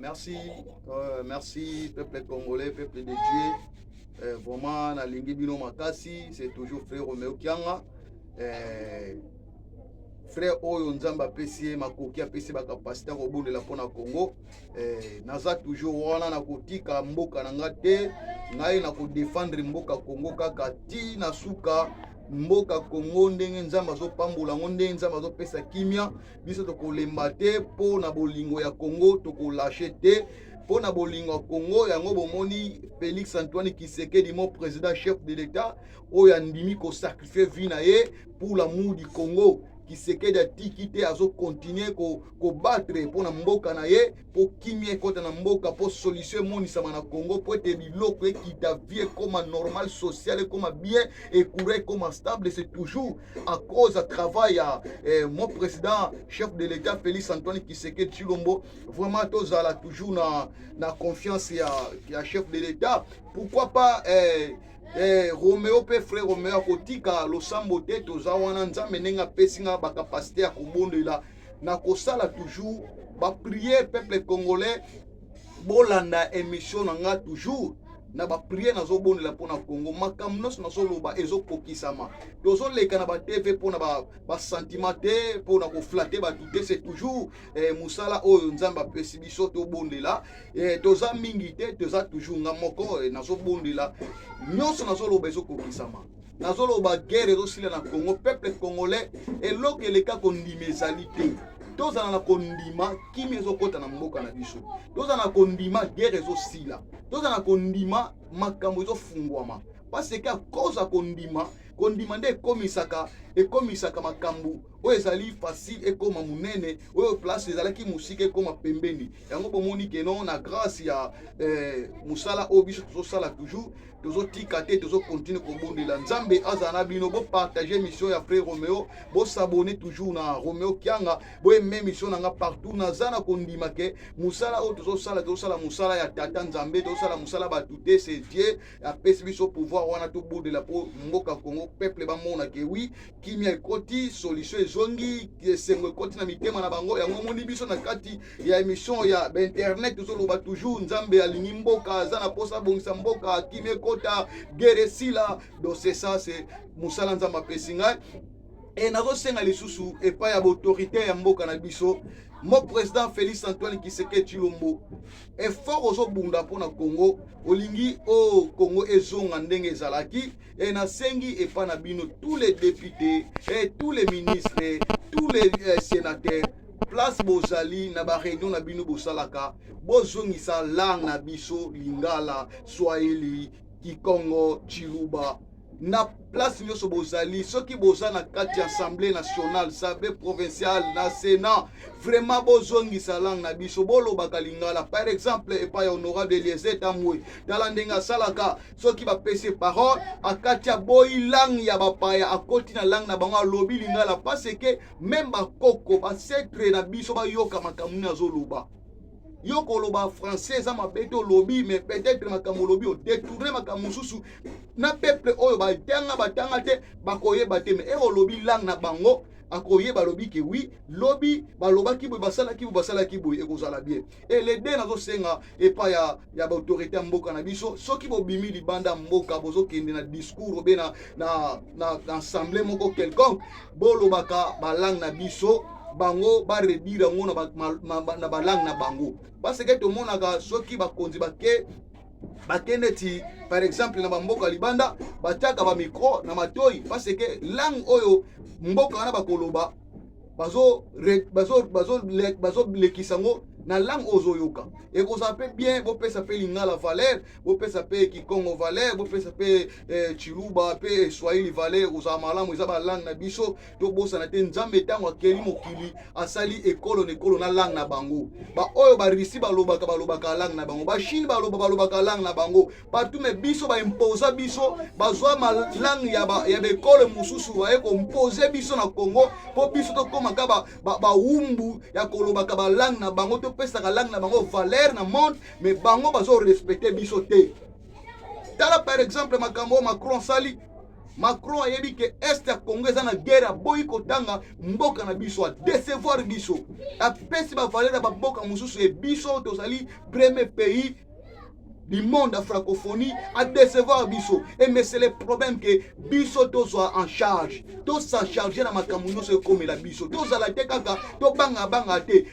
Merci, merci peuple congolais, peuple de Dieu. Vraiment, nalingi bino makasi, c'est toujours frère Romeo Kianga. Frère oyo Nzambe apesi ye makoki, apesi ba capacité ya kobondela mpona Congo. Naza toujours wana, nakotika mboka na nga te. Ngai nakodefendre mboka Congo kaka ti na suka. Mboka Congo, ndenge Nzambe azopambola yango, ndenge Nzambe azopesa kimia, biso tokolemba te mpo na bolingo ya Congo, tokolâcher te mpo na bolingo ya Congo. Yango bomoni Félix Antoine Tshisekedi, mon président, chef de l'État, oyo andimi kosacrifier vie na ye pour l'amour du Congo. Tshisekedi atiki te, azocontinuer kobattre mpo na mboka na ye, mpo kimia ekɔta na mboka, mpo solution emonisama na Congo, mpo ete biloko ekita, vie ekóma normal, social ekóma bien, courant ekóma stable. C'est toujours à cause ya travail ya mon président, chef de l'État, Félix Antoine Tshisekedi Tshilombo. Vraiment, tozala toujours na confiance ya chef de l'État. Pourquoi pas Romeo mpe frère Romeo akotika losambo te. Toza wana, Nzambe ndenge apesi nga bacapacité ya kobondela, na kosala toujours baprière. Peuple congolais, bolanda émission na nga toujours na baprière nazobondela mpona Congo. Makambo nyonso nazoloba ezokokisama. Tozoleka na baTV mpona basentiment te, mpona koflatter bato te. C'est toujours mosala oyo Nzambe apesi biso tobondela. Toza mingi te, toza toujours nga moko. Nazobondela, nyonso nazoloba ezokokisama. Nazoloba, guerre ezosila na Congo. Peuple congolais, eloko eleka kondima ezali te. Tozala na kondima, kimia ezokɔta na mboka na biso. Tozala na kondima, guerre ezosila. Tozala na kondima, makambo ezofungwama, parce que à cause ya kondima, kondima nde ekomisaka makambo oyo ezali facile ekóma monene, oyo place ezalaki mosika ekóma pembeni. Yango bomoni que non, na grâce ya mosala oyo biso tozosala toujours, tozotika te, tozocontinuer kobondela. Nzambe azala na bino. Bopartager émission ya frère Romeo, bos'abonner toujours na Romeo Kianga, boaimer émission na nga partout. Naza na kondima que mosala oyo tozosala, tozosala mosala ya Tata Nzambe, tozosala mosala bato te. C'est Dieu apesi biso pouvoir wana tobondela mpo mboka Congo, peuple bamona que oui, kimia ekoti, solution ezongi, esengo ekoti na mitema na bango. Yango omoni biso na kati ya émission ya bainternet, tozoloba toujours: Nzambe alingi mboka, aza na mposa abongisa mboka, kimia ekota, guerre esila. Donc c'est ça, c'est mosala Nzambe apesi ngai. E nazosenga lisusu epai ya baautorité ya mboka na biso, mo président Félix Antoine Tshisekedi Tshilombo, effort ozobunda mpona Congo, olingi oyo Congo ezonga ndenge ezalaki. E nasengi epai na bino, tous les députés et tous les ministres, tous les sénateurs, place bozali na baréunion na bino bosalaka, bozongisa langue na biso, lingala, swahili, kikongo, chiluba, na place nyonso bozali. Soki boza na kati ya Assemblée nationale, assemblée provinciale, na Sénat, vraiment bozongisa langue na biso, bolobaka lingala. Par exemple, epai ya honorable Eliezer Tambwe, tala ndenge asalaka. Soki bapesi parole, akati, aboyi langue ya bapaya, akoti na langue na bango, alobi lingala, parce que même bakoko, baancêtres na biso bayoka makambo nini azoloba. Yo koloba français eza mabe te, olobi, mais peut-être makambo olobi, odétourner makambo mosusu na peuple oyo batanga, batanga te, bakoyeba te. Mais ere olobi langue na bango, akoyeba, alobi que oui, lobi balobaki boye, basalaki boye, basalaki boye, ekozala bien. E le de nazosenga epai ya baautorité ya mboka na biso, soki bobimi libanda ya mboka, bozokende na discours obe na assemblée moko quelconque, bolobaka balangue na biso, bango baredire yango na balangue na bango, parce que tomonaka soki bakonzi bake neti par exemple na bamboka libanda, batiaka bamicro na matoi, parce que langue oyo mboka wana bakoloba, bazolekisa yango na langue oyo ozoyoka. Ekozala mpe bien bopesa mpe lingala valeur, bopesa mpe kikongo valeur, bopesa mpe chiluba mpe swahili valeur, ekozala malamu. Eza balangue na biso, tobosana te. Nzambe ntango akeli mokili, asali ekolo na ekolo na langue na bango. Baoyo barisi balobaka langue na bango, bachine balobaka langue na bango partout. Mais biso baimposa biso, bazwa malangue ya baekole mosusu, baye koimposer biso na Congo, mpo biso tokómaka bawumbu ya kolobaka balangue na bango. Topesaka langue na bango valeur na monde, mais bango bazorespecter biso te. Tala par exemple makambo oyo Macron asali. Macron ayebi ke Est ya Congo eza na guerre, aboyi kotanga mboka na biso, adécevoir biso, apesi bavaleur ya bamboka mosusu. E biso tozali premier pays du monde ya francophonie, adécevoir biso. E mais c'est le problème ke biso tozwa en charge, tos'en charge na makambo nyonso ekomela biso. Tozala te kaka tobangabanga te.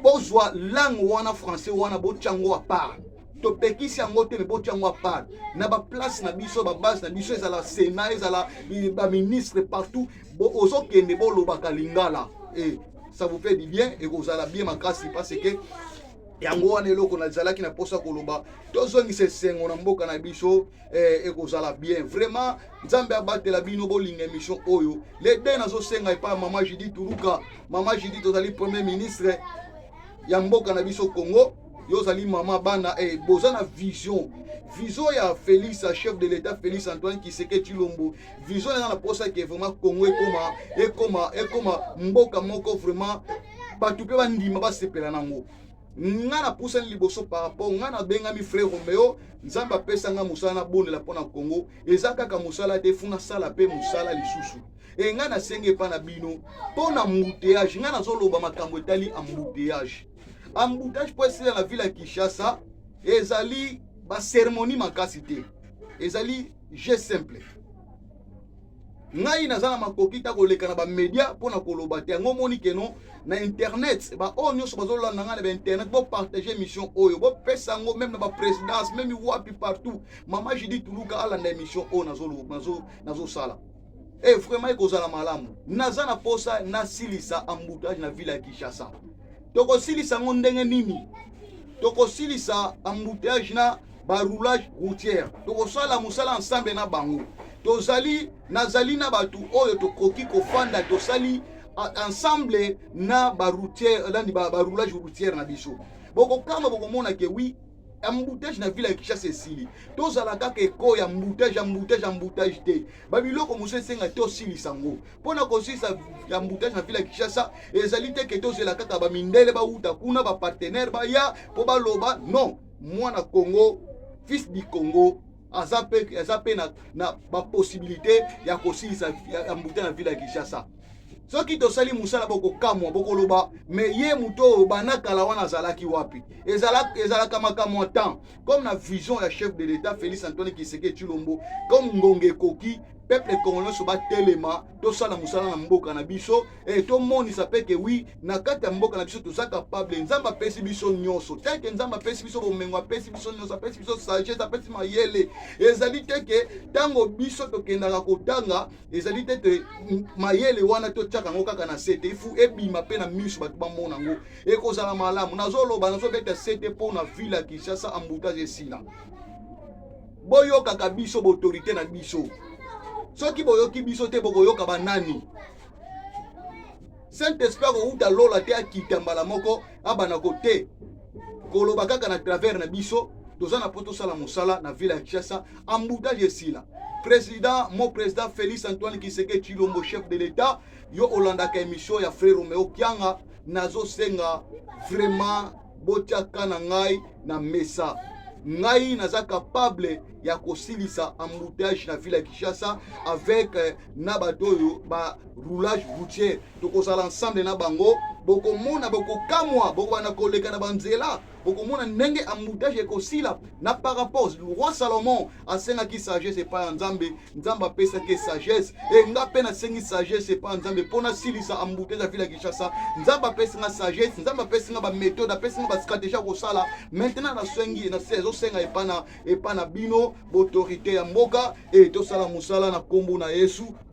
Bozwa langue wana, français wana, botya yango à part. Topekisi yango te, me botya yango à part na baplace na biso, babase na biso, ezala Sénat, ezala baministre, partout ozokende, bolobaka lingala. E ça vous fait du bien, ekozala bien makasi, parce que yango wana eloko nazalaki na mposa koloba. Tozongisa esengo na mboka na biso, ekozala bien vraiment. Nzambe abatela bino. Bolinga émission oyo le de nazosenga epai ya Mama Judith Tuluka. Mama Judith, tozali premier ministre ya mboka na biso Congo. Yo ozali mama bana, boza na vision ya Félix, chef de l'État Félix Antoine Tshisekedi Tshilombo. Vision eza na mposa ke vraiment Congo ekoma mboka moko vraiment bato mpe bandima, basepela nango. Nga napusani liboso par rapport nga nabengami frère Romeo. Nzambe apesa nga mosala, nabondela mpo na Congo. Eza kaka mosala te, fu nasala mpe mosala lisusu. E ngai nasengi epa na bino mpo na embouteillage. Ngai nazoloba makambo etali embouteillage. Embouteillage mpo esila na ville ya Kinshasa, ezali bacérémonie makasi te, ezali jeu simple. Ngai naza na makoki ta koleka na bamédia mpo na koloba te. Yango omoni keno na internet, baoyo nyonso bazolanda ngai na bainternet, bopartage émission oyo, bopesa yango même na baprésidence, même wapi, partout. Mama Judith Tuluka alanda émission oyo nazosala. E vraiment ekozala malamu. Naza na posa nasilisa embouteillage na ville ya Kinshasa. Tokosilisa yango ndenge nini? Tokosilisa embouteillage na baroulage routière. Tokosala mosala ensemble na bango. Tozali, nazali na bato oyo tokoki kofanda, tosali ensemble na baroutière nani, baroulage routière na biso. Bokokamba, bokomona ke oui, embouteillage na ville ya Kinshasa esili. Tozala kaka eko ya embouteillage, embouteillage, embouteillage te. Babiloko mosusu esenga tosilisa yango. Mpo na kosilisa embouteillage na ville ya Kinshasa, ezali te ke tozela kaka bamindele bauta kuna, bapartenaire baya mpo baloba. Non, mwana Congo, fils du Congo, aza mpe na bapossibilité ya kosilisa embouteillage na ville ya Kinshasa. Soki tosali mosala, bokokamwa, bokoloba: me ye moto oyo banda kala wana azalaki wapi? Ezalaka makambo ya temps. Comme na vision ya chef de l'État Félix Antoine Tshisekedi Tshilombo, comme ngonga ekoki, peuple congolais nyonso batelema, tosala mosala na mboka na biso. E tomonisa mpe ke oui, na kati ya mboka na biso toza capable. Nzambe apesi biso nyonso te ke Nzambe apesi biso bomengo, apesi biso nyonso, apesi biso sagesse, apesi mayele. Ezali te ke ntango biso tokendaka kotanga, ezali te te mayele wana totiaka yango kaka na se te. Ifu ebima mpe na miso, bato bamona yango, ekozala malamu. Nazoloba, nazobeta se te mpo na ville ya Kinshasa embouteillage esila. Boyokaka biso, baautorité na biso. Soki boyoki biso te, bokoyoka banani? Saint Esprit akouta lola te, akita mbala moko, abanda kote koloba kaka na travers na biso. Toza na mpo tosala mosala na ville ya Kinshasa, embouteillage esila. Président, mon président Félix Antoine Tshisekedi Tshilombo, chef de l'État, yo olandaka émission ya frère Romeo Kianga, nazosenga vraiment botiaka na ngai na mesa. Ngai naza capable ya kosilisa embouteillage na ville ya Kinshasa avec na bato oyo ba roulage routière. Tokozala ensemble na bango, bokomona, bokokamwa, bokobanda koleka na banzela, bokomona ndenge embouteillage ekosila. Na par rapport roi Salomon asengaki sagesse epai ya Nzambe, Nzambe apesaki sagesse. E nga mpe nasengi sagesse epai ya Nzambe mpo nasilisa embouteillage ya ville ya Kinshasa. Nzambe apesi nga sagesse, Nzambe apesi nga baméthode, apesi nga bastratégie ya kosala. Maintenant nasengi, ezosenga epai na bino baautorité ya mboka, e tosala mosala na nkombo na Yesu.